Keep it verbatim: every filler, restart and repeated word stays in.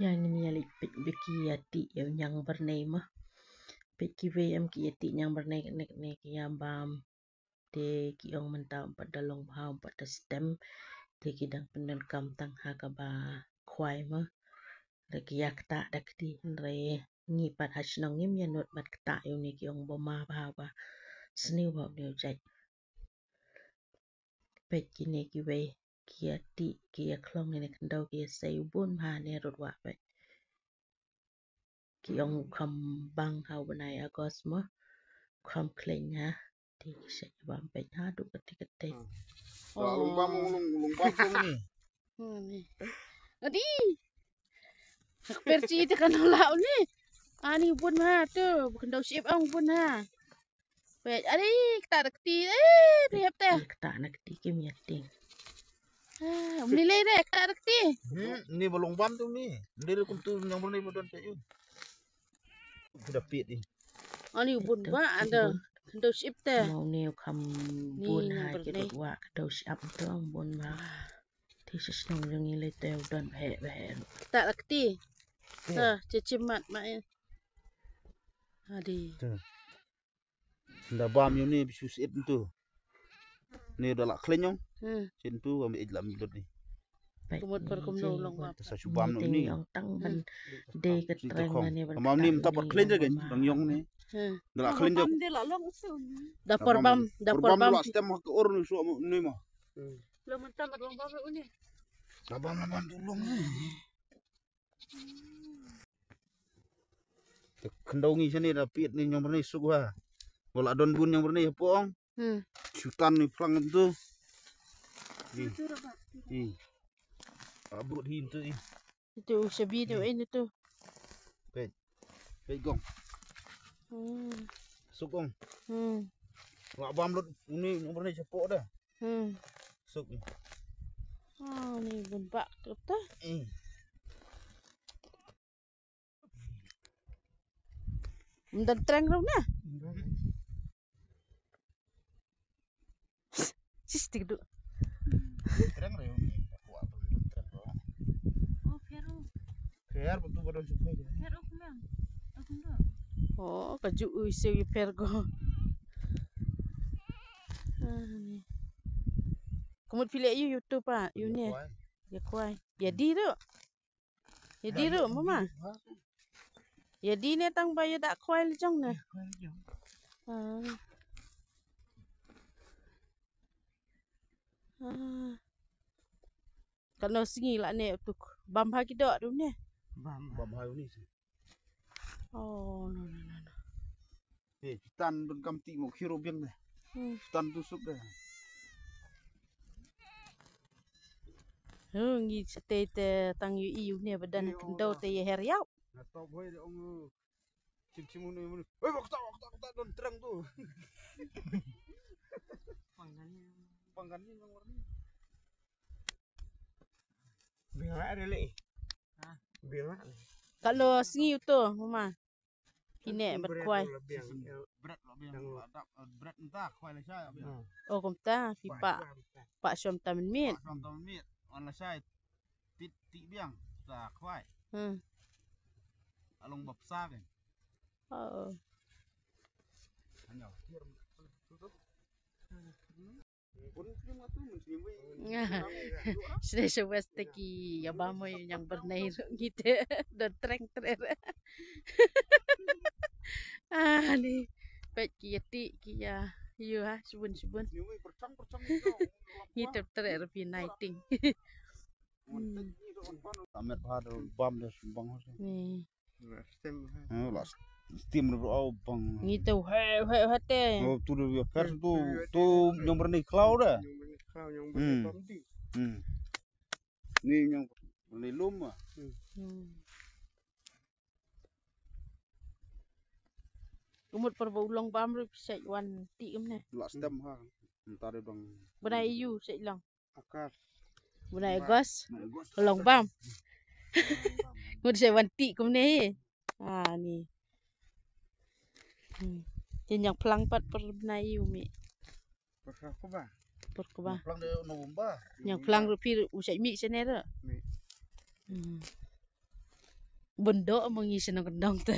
Ïa ngin ïa leit peit ba ki ïa tih ïa u ñiang byrnei mo. Peit kiwei em ki ïa tih ñiang byrnei kane kane ki ïa bam. Te ki ong mynta um pat da long bha um pat da stem. Te ki dang pyndonkam tang ha kaba khwai mo. Lada ki ïa ktah da kti hynrei ngi pat ha shnong ngim ïa nud ban ktah ïa une ki ong ba ma bha ba sniew bha une u jait. Peit kine kiwei ki ïa tih ki ïa khlong ïa ne khyndew ki ïa sei u bun bha ne rud wah peit. Ki ong u kham bang ha u bnai August mo. U kham khlaiñ ha. Te ki sa ïa bam peit haduh kati kati. Long bam long long bam tu ni. Adi. Hak per chi te kan la ni. Ani u bun ha tu, ba khyndew ship ong bun ha. Peit, ari, ktah da kti, eh, riap te. Ktah da kti kim ïa ting. Ah, um lei lei de, ktah da kti. Hmm, ni ba long bam tu ni. Ni le kum tu ñiang byrnei ba don te yu. Kuda pit ni. Ani u bun ba, ada. Khyndew ship te. Mo ni u kham bun ha ki rud wah khyndew ship tu bun ba. Te sha shnong jong ngi lei te u don bheh bheh. Ktah da kti. Te, che chim mat ma e. Adi. Te. Da bam ïa une ba shu shet ntu. Ne da la khlaiñ ong. Hmm. Shet ntu kam ej la mi lut ni. Kumut por kumno long bam. Sa shu bam no ni. Ong tang ban de ka treng ne ban. Bam ni mynta por khlaiñ de kan bang ïong ni. Hmm. Da la khlaiñ de. Da por bam, da por bam. La stem ka or ni shu ni ma. Hmm. Lo mynta mat long bam une. La bam la bam tu long. Te khyndew ngi shane da pit ni ñiang byrnei suk ha. Wala don bun ñiang byrnei hapoh ong. Hmm. Shu tan ni phlang tu. Ni. Ni. Abut hin tu ni. Itu shabi tu ini tu. Peit. Peit gong. Hmm. Suk gong. Hmm. Wala bam lut ni ñiang byrnei hapoh da. Hmm. Suk. Ah, ni bun bak tu ta. Eh. Mdan treng ru na. Sis tik du. Treng ru. Oh, peru. Pher betul betul sih. Pher aku mang. Aku ndo. Oh, ka ju u se yu pher go. Ah, ni. Kumut phi leh ïa u YouTube ah, ïa une. Ïa khwai. Ïa di ruh. Ïa di ruh mama. Ïa di ne tang ba ïa da khwai la jong ne. Ah. Ah. Kano sngi la ne tuk bam ha ki doh tu ne. Bam ha uni si. Oh, no, no, no, no. Eh, pitan don kam ti mo khiro biang ne. Hmm. Pitan tu suk de. Hu ngi sete te tang yu iu ne badan khyndew te ye her yau. Na top hoi de ong. Chim chim unu unu. Hoi bak ta bak ta bak ta don treng tu. Panggan ni. Panggan ni nang warni. Biang lah rele. Ha? Biang lah. Kalo sngi uto mama. Pine bat khwai. Bret lo biang. Bret nta khwai la sha biang. Oh kumta phi pa. Pa shom ta mynmiet. Pa shom ta mynmiet. Wan la sha. Tit ti biang ta khwai. Hmm. Along bap sa kan. Oh. Hanya. Sne sha west te ki ïa ba mo ïa ñiang byrnei ruh ngi te don treng treng. Ah ni peit ki ïa ti ki ïa yu ha shibun shibun. Ngi te treng ruh phi nai ting. Tamet bha da bam da sumbang ho. Ni. La stem. La stem ru au bang. Ngi te he he he te. Oh tu ru ya per tu tu ñiang byrnei khlaw da. Ñiang byrnei khlaw ñiang byrnei bam di. Hmm. Ni ñiang byrnei lum ah. Hmm. Kumut por ba u long bam ru sek wan ti kumne. La stem ha. Ntar dong. Bnai yu sek long. August. Bnai August. Long bam. Ngut se wan ti kumne hi. Ah ni. Hmm. Te ñiang phlang pat por bnai yu mi. Por ka ba. Por ka ba. Phlang de November. Ñiang phlang ru phi u se mi se ne ru. Mi. Hmm. Bun doh mo ngi sha nongkyndong te.